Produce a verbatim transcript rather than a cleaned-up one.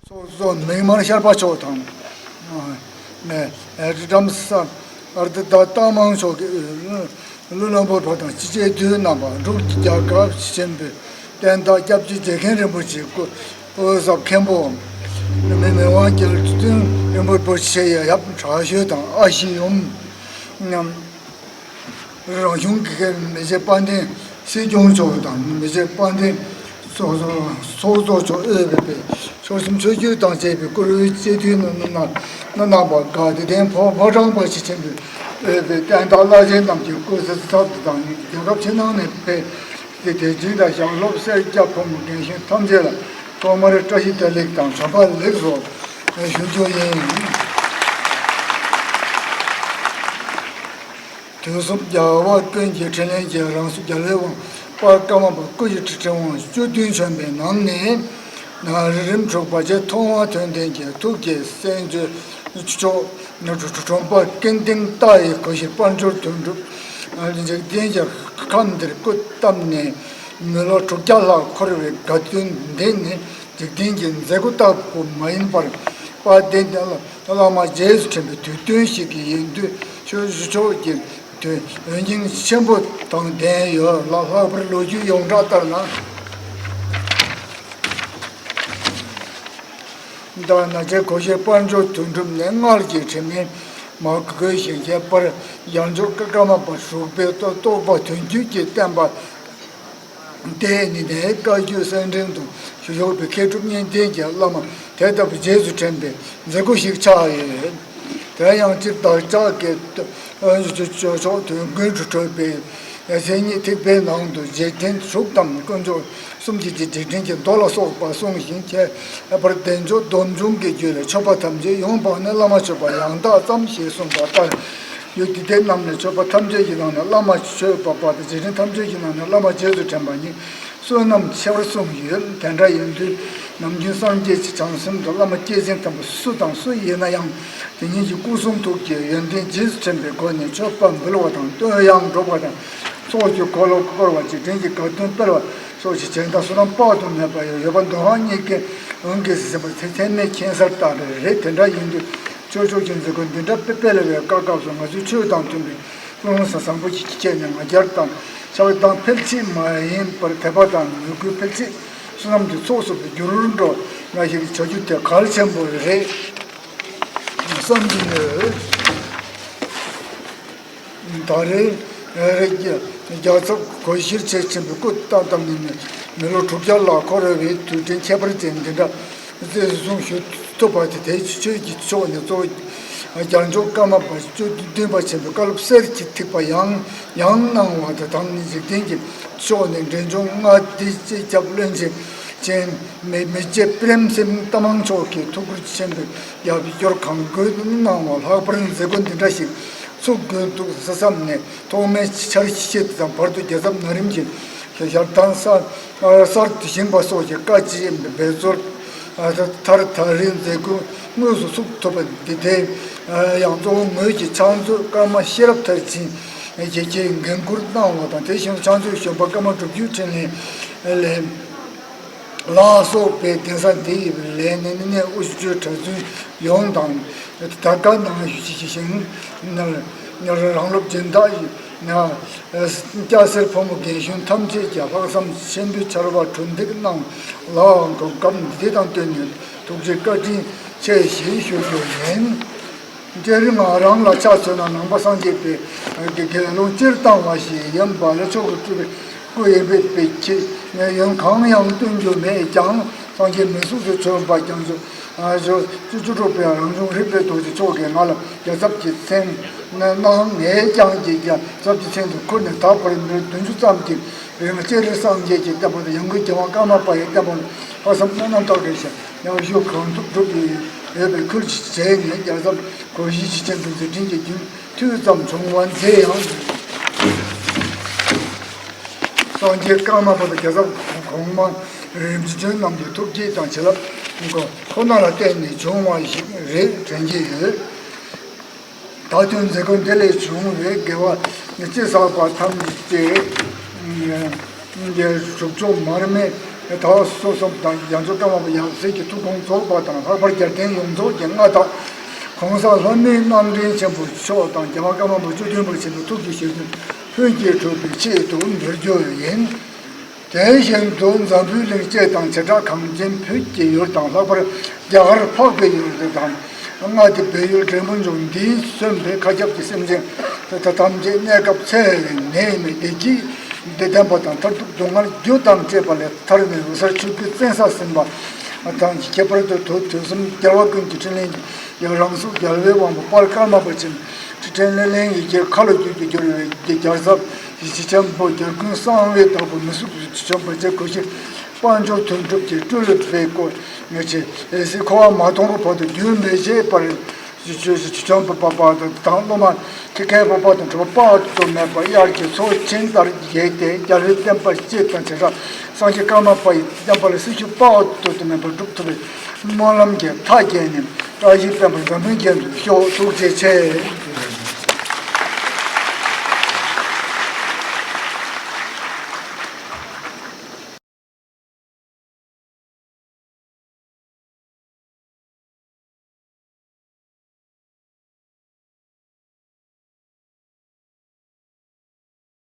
སོ་སོ་མིག་དམར་ཤར་པ་མཆོག་དང་། ནས་རི་རམ་ས་ཨར་ཏི་ད་རྟ་མང་མཆོག་གིས་ཀླུ་ལྷུན་པོ་པ་དང་སྤྱི་བྱེ་དུས་རྣམ་པ་འབྲུག་རྒྱལ་ཁབ་ཆེན་པོའི་བསྟན་བདག་སྐྱབས་རྗེ་རྗེ་མཁན་རིན་པོ་ཆེ་སྐུ་ཨོ་ཟབ་མཁན་པོ་མི་མི་དབང་རྒྱལ་བཙུན་རིན་པོ་ཆེ་ཡི་ཡབ་དྲག་ཤོས་དང་ཨ་ཞེ་ཡུམ། རང་གཞུང་གི་མི་རྗེ་དཔལ་ལྡན་སྲིད་སྐྱོང་མཆོག་དང་མི་རྗེ་དཔལ་ལྡན་ཚོགས་གཙོ་མཆོག་དབུས་པའི་ཆོལ་གསུམ་ཆོས་བརྒྱུད་དང་བཅས་པའི་བཀུར་འོས་སྤྱི་འཐུས་རྣམ་པ་དགའ་བདེ་ལྡན་ཕོ་བྲང་པ་ཆེ་ཆེན་པོའི་དབུས་པའི་བསྟན་བདག་བླ་ཆེན་རྣམས་ཀྱི་སྐུ་ཚེ་ཚབ་དང་རྒྱལ་ཁབ་ཕྱི་ནང་ནས་ཕེབས་ཏེ་དད་ཅིང་དང་ཞབས་ལོབས་སེར་སྐྱ་ཕོ་མོ་རྒན་གཞོན་ཐམས་ཅད་ལ་ཐོག་མར་བཀྲ་ཤིས་བདེ་ལེགས་དང་བྱོན་པ་ལེགས་སོ་ཞུ་རྒྱུ་ཡིན། དུས་གསུམ་རྒྱལ་བ་ཀུན་གྱི་ཕྲིན་ལས་ཀྱི་རང་གཟུགས་རྒྱལ་བའི་དབང་། དཔལ་ཀརྨ་པ་སྐུ་བཞི་ཁྲི་ཕྲེང་དབང་བཅུ་བདུན་བྱོན་པའི་ནང་ནས། ན་རིམ་དྲུག་པ་རྗེ་ཐུབ་དབང་དོན་ལྡན་གྱི་ཐུགས་ཀྱི་སྲས་མཆོག་ན་གྲུབ་གྲུབ་གྲུབ་པ་ཀུན་ལྡན་རྟ་ཡི་གོ་ཤེས་དཔལ་འབྱོར་དོན་གྲུབ། འཇིག་རྟེན་གྱི་ཁམས་འདིར་སྐུ་བལྟམས་ནས་མི་ལོ་དྲུག་བརྒྱ་ལྷག་འཁོར་བའི་དགའ་སྟོན་འདི་ནི། འཇིག་རྟེན་གྱི་མཛད་སྒོ་ལྟ་བུ་མ་ཡིན་པར། དཔལ་ལྡན་བླ་བླ་མ་རྗེས་སུ་དྲན་པའི་དུས་སྟོན་ཞིག་ཡིན་དུས་ཆོས་ཞུ་ཕྱོགས་ཀྱི་དོན་ཡོན་སྙིང་ཆེན་པོ་དང་ལྡན་ཡོད་ལ། ལྷག་པར་ལོ་རྒྱུས་ཡོངས་གྲགས་ལྟར་ན། ད་ན་ཆེན་གོ་ཤེས་དཔལ་འབྱོར་དོན་གྲུབ་ནས་སྔར་གྱི་དྲི་མེད་མ་གོས་ཤིང་ཁྱད་པར་ཡང་འཇོག་ཀ་ཀ་མ་པ་དྲུག་པའི་རྟོགས་པ་དོན་བརྒྱུད་ཀྱི་བསྟན་པ། དེ་ནི་ནས་བཀའ་བརྒྱུད་གསེར་ཕྲེང་དུ་བཞུགས་པའི་མཁས་གྲུབ་གཉིས་ལྡན་གྱི་བླ་མ་དེ་ལྟ་བུ་རྗེས་སུ་དྲན་པའི་མཛད་སྒོ་ཞིག་ཆགས་ཡོད། དེ་ཡང་སྤྱིར་བདག་ཅག་གི་ཕྱོགས་དོན་ཀུན་ཏུ་འཕྲོད་པའི་མཚན་ཉིད་ཐེག་པའི་ནང་དུ་རྗེས་དྲན་དྲུག་དང་དཀོན་མཆོག་གསུམ་གྱི་རྗེས་དྲན་གྱི་མདོ་ལ་སོགས་པ་གསུངས་ཤིང་ཁྱད་པར་བདེ་མཆོག་སྡོམ་འབྱུང་གི་རྒྱུད་ལས་མཆོད་པ་ཐམས་ཅད་ཡོངས་སྤངས་ནས་བླ་མ་མཆོད་པ་ཡང་དག་ཙམ་ཞེས་གསུངས་པ་ལྟར། ཡུལ་འདི་དེ་རྣམས་ནས་མཆོད་པ་ཐམས་ཅད་ཀྱི་ནང་ནས་བླ་མ་མཆོད་པ་པ་དང་རྗེས་དྲན་ཐམས་ཅད་ཀྱི་ནང་ནས་བླ་མ་རྗེས་སུ་དྲན་པ་ཉིད་བསོད་ནམས་ཆེ་བར་གསུངས་ཡོད། དེ་འདྲ་ཡིན་དུས་ནམ་རྒྱུན་སངས་རྒྱས་ཀྱི་བྱང་སེམས་དང་བླ་མ་སྐྱེས་ཆེན་དམ་པ་སུ་དང་སུ་ཡིན་ན་ཡང་དེ་ཉིད་ཀྱི་སྐུ་གསུང་ཐུགས་ཀྱི་ཡོན་ཏན་རྗེས་སུ་དྲན་པའི་སྒོ་ནས་མཆོད་པ་འབུལ་བ་དང་བསྟོད་དབྱངས་སྒྲོག་པ་དང་ཚོགས་ཀྱི་འཁོར་ལོ་བསྐོར་བ་རྗེས་དྲན་གྱི་དགའ་སྟོན་སྤེལ་བ་སོགས་ཀྱི་བྱེད་སྟངས་བསོད་ནམས་དཔག་ཏུ་མེད་པ་ཡོད་པ་འདུལ་བ་གཉིས་ཀའི་དབང་གིས་ཟིན་པ་ཚད་ཚད་མེད་མཁྱེན་གསལ་ལྟར་རེད། དེ་འདྲ་ཡིན་དུས་ཆོས་ཕྱོགས་ཀྱི་མཛད་སྒོ་འདི་འདྲ་སྤེལ་སྤེལ་བའི་སྐབས་སྐབས་སུ་ང་ཚོའི་ཆོས་དང་མཐུན་པའི་ཀུན་སློང་བཟང་པོ་ཞིག་སྐྱེས་ནས་ང་རྒྱལ་དང་ཆགས་སྡང་ཕལ་ཆེར་མ་ཡིན་པར་དད་པ་དང་མོས་གུས་ཕལ་ཆེར་བསོད་ནམས་ཀྱི་ཚོགས་སུ་འགྱུར་འགྲོ་ང་ཞིག་བྱ་རྒྱུ་དེ་གལ་ཆེན་པོ་རེད་བསམ་གྱི་ཡོད། ད་རེས་རྒྱལ་ཚབ་གོ་ཤེས་ཆེ་ཆེན་པོའི་སྐུ་བལྟམས་ནས་མི་ལོ་དྲུག་བརྒྱ་ལྷག་འཁོར་བའི་དུས་དྲན་ཁྱད་པར་ཅན་འདི་འདྲ་རྩིས་སྲུང་ཞུ་ཐུབ་པ་དེ་དེའི་ཆོས་ཀྱི་ཕྱོགས་ནས་གཙོ་བོ་རྒྱལ་མཆོག་ཀརྨ་པ་བཅུ་བདུན་པ་ཆེན་པོའི་བཀའ་སློབ་གསེར་གྱི་ཐིགས་པ་ཡང་ཡང་གནང་བ་དང་། འཇིག་རྟེན་གྱི་ཕྱོགས་ནས་འབྲས་ལྗོངས་མངའ་སྡེའི་སྤྱི་ཁྱབ་བློན་ཆེན་མི་རྗེ་པྲེམ་སིང་ཏ་མང་མཆོག་གི་ཐུགས་ཁུར་ཆེན་པོས་རྒྱབ་སྐྱོར་གང་དགོས་གནང་བ། ལྷག་པར་མཛད་སྒོ་འདི་འདྲ་ཞིག་ཚུགས་དགོས་འདུག་བསམ་ནས། ཐོག་མའི་འཆར་གཞི་དང་བར་དུ་རྒྱལ་ཚབ་ན་རིམ་གྱི་ཞལ་ཐང་གསར་གསར་དུ་བཞེངས་པ་སོགས་ཀྱི་བཀའ་སྤྱིའི་འབད་རྩོལ་མཐར། ད་རེས་མཛད་སྒོ་དངོས་སུ་ཚུགས་ཐུབ་པ་འདི་དེ་ཡང་གཙོ་བོ་ངོས་ཀྱི་ཕྱག་མཛོད་ཀརྨ་ཤེས་རབ་མཐར་ཕྱིན་རྒྱལ་གྱིས་འགན་འཁུར་གནང་བ་དང་། དེ་བཞིན་ཕྱག་མཛོད་གཞོན་པ་ཀརྨ་སྒྲུབ་བརྒྱུད་འཕྲིན་ལས་ལས། ལ་སོགས་པའི་གདན་ས་འདི་ཡི་ལས་སྣེ་ནས་དབུ་བཞུགས་གྲྭ་བཙུན་ཡོངས་དང་། དར་དཀར་ནང་བཞིན་རང་སློབ་སྦྱིན་བདག་ཡིན་ན། སྐྱ་སེར་ཕོ་མོ་རྒན་གཞོན་ཐམས་ཅད་ཀྱང་ལྷག་བསམ་ཆེན་པོས་བྱ་བ་གྲུབ་འདེགས་གནང་ལ་གོ་སྐབས་འདི་དང་བསྟུན་ནས་ཐུགས་རྗེ་བཀའ་དྲིན་ཆེ་ཞེས་ཞུ་རྒྱུ་ཡིན། སྤྱིར་ང་རང་ལ་ཆ་མཚོན་ན་ནང་པ་སངས་རྒྱས་པའི་དགེ་སློང་སྤྱིར་བཏང་བ་ཞིག་ཡིན་པ་ལ་མཆོག་གི་སྤྲུལ་པའི་སྐུ་ཡིན་པའི་ཕྱིར་ཡོན་གང་ཡང་སྟོན་རྒྱུ་མེད་ཀྱང་། སངས་རྒྱས་མི་གཟུགས་སུ་བྱོན་པ་ཀྱང་བཅུ་དྲུག་པའི་རང་བྱུང་རིག་པའི་རྡོ་རྗེ་མཆོག་གིས་ང་ལ་རྒྱལ་ཚབ་ཀྱི་མཚན་གནང་། ངས་ཀྱང་རྒྱལ་ཚབ་ཀྱི་མཚན་དུ་ཁུར་ནས་ད་བར་མི་བདུན་ཅུ་ཙམ་གྱི་རིང་སྤྱན་རས་སངས་རྒྱས་ཀྱི་བསྟན་པ་དང་། ཡང་སྒོས་རྒྱལ་དབང་ཀརྨ་པ་ཡི་བསྟན་པ་ལ་ལྷག་བསམ་རྣམ་དག་གིས་ཡང་ཞུ་གང་ཐུབ་བསྒྲུབས་ཡོད་པའི་ཁུལ་ཞིག་བྱས་ནས། རྒྱལ་ཚབ་གོ་ཤེས་ཆེ་ཆེན་པོའི་མཛད་འཕྲིན་གྱི་རྒྱུན་མཐུད་ཙམ་བྱུང་བ་མཛད་ཡང་། སངས་རྒྱས་ཀརྨ་པ་དང་རྒྱལ་ཚབ་གོང་མ་ རིམ་བྱོན་རྣམས་ཀྱི་ཐུགས་བསྐྱེད་དང་བྱིན་རླབས་ཁོ་ན་ལ་བརྟེན་ནས་བྱུང་བ་ཞིག་རེད་དྲན་གྱི་ཡོད། ད་དུང་མཛད་སྒོ་འདི་ལས་བྱུང་བའི་དགེ་བ་ཅི་བསགས་པ་ཐམས་ཅད་ཀྱི་གྲུབ་མཆོག་མར་མེ་དྭགས་སོ་གསུམ་དང་རྒྱ་མཚོ་ཀརྨ་པ་ཡབ་སྲས་ཀྱི་ཐུགས་དགོངས་རྫོགས་པ་དང་ལྷག་པར་རྒྱལ་བསྟན་ཡོངས་རྫོགས་ཀྱི་མངའ་བདག་གོང་ས་ལྷ་མིའི་རྣམ་འདྲེན་ཆེན་པོ་མཆོག་དང་རྒྱལ་བ་ཀརྨ་པ་བཅུ་བདུན་པ་ཆེན་པོའི་ཐུགས་ཀྱི་བཞེད་དོན་ལྷུན་གྱིས་གྲུབ་པའི་ཆེད་དུ་འབུལ་རྒྱུ་ཡིན། དེ་བཞིན་དུ་འཛམ་བུའི་གླིང་སྤྱི་དང་བྱེ་བྲག་གངས་ཅན་བོད་ཀྱི་ཡུལ་དང་ལྷག་པར་རྒྱ་གར་འཕགས་པའི་ཡུལ་དུ་དང་མངའ་སྡེ་བོད་ཡུལ་འབྲས་སྤུངས་ལྗོངས་འདིའི་གསོན་པའི་མཁའ་ཁྱབ་ཀྱི་སེམས་ཅན་དེ་དག་ཐམས་ཅད་གནས་སྐབས་འཚེ་བའི་ནད་མེད་བདེ་སྐྱིད་བདེ་ལྡན་པ་དང་མཐར་ཐུག་སྡུག་བསྔལ་རྒྱུ་དང་བཅས་པ་ལས་ཐར་ནས་འོད་གསལ་ཆོས་སྐུའི་བཙན་ས་ཟིན་པ་དང་ཁྱད་པར་དུ་དུས་དུས་གསུམ་རྒྱལ་བ་ཀུན་གྱི་ཕྲིན་ལས་ཀྱི་ཡང་རང་གཟུགས་རྒྱལ་བའི་དབང་པོ་དཔལ་ཀརྨ་པ་ཆེན་ཁྲི་ཕྲན་ལེ་ལེང་ཡི་གེ་ཁ་ལོ་བརྒྱུད་དུ་བསྒྱུར་བའི་རྒྱལ་ཚབ་ཡེ་ཤེས་ཆེན་པོ་རྒྱལ་ཀུན་གསང་བའི་བདག་པོ་མི་གཟུགས་ཆེན་པོ་རྗེ་གོ་ཤེས་དཔལ་འབྱོར་དོན་གྲུབ་ཀྱི་སྤྲུལ་པའི་སྐུ་ངེད་ཀྱི་ལས་སྲིད་འཁོར་བ་མ་སྟོངས་པ་བར་དུ་རྒྱུན་མི་བཞེས་པར་ཆོས་ཆོས་ཆོས་ཆོས་པ་པ་དང་དང་སློབ་མ་ཁྱི་ཁའི་པ་པ་དང་གྲུབ་པ་དཔག་ཏུ་མེད་པ་དབྱར་གྱི་མཚོ་ཆེན་ལྟར་རྒྱས་ཏེ་རྒྱལ་བའི་བསྟན་པ་སྤྱི་དང་བྱེ་བྲག་སངས་རྒྱས་ཀརྨ་པ་ཡི་བསྟན་པ་ལ་སྲི་ཞུ་དཔག་ཏུ་མེད་པ་སྒྲུབ་ཐུབ་པའི་སྨོན་ལམ་གྱི་མཐའ་རྒྱས་ནས་བཀྲ་ཤིས་དཔལ་འབར་འཛམ་བུའི་རྒྱན་དུ་ཤོག་ཐུགས་རྗེ་ཆེ།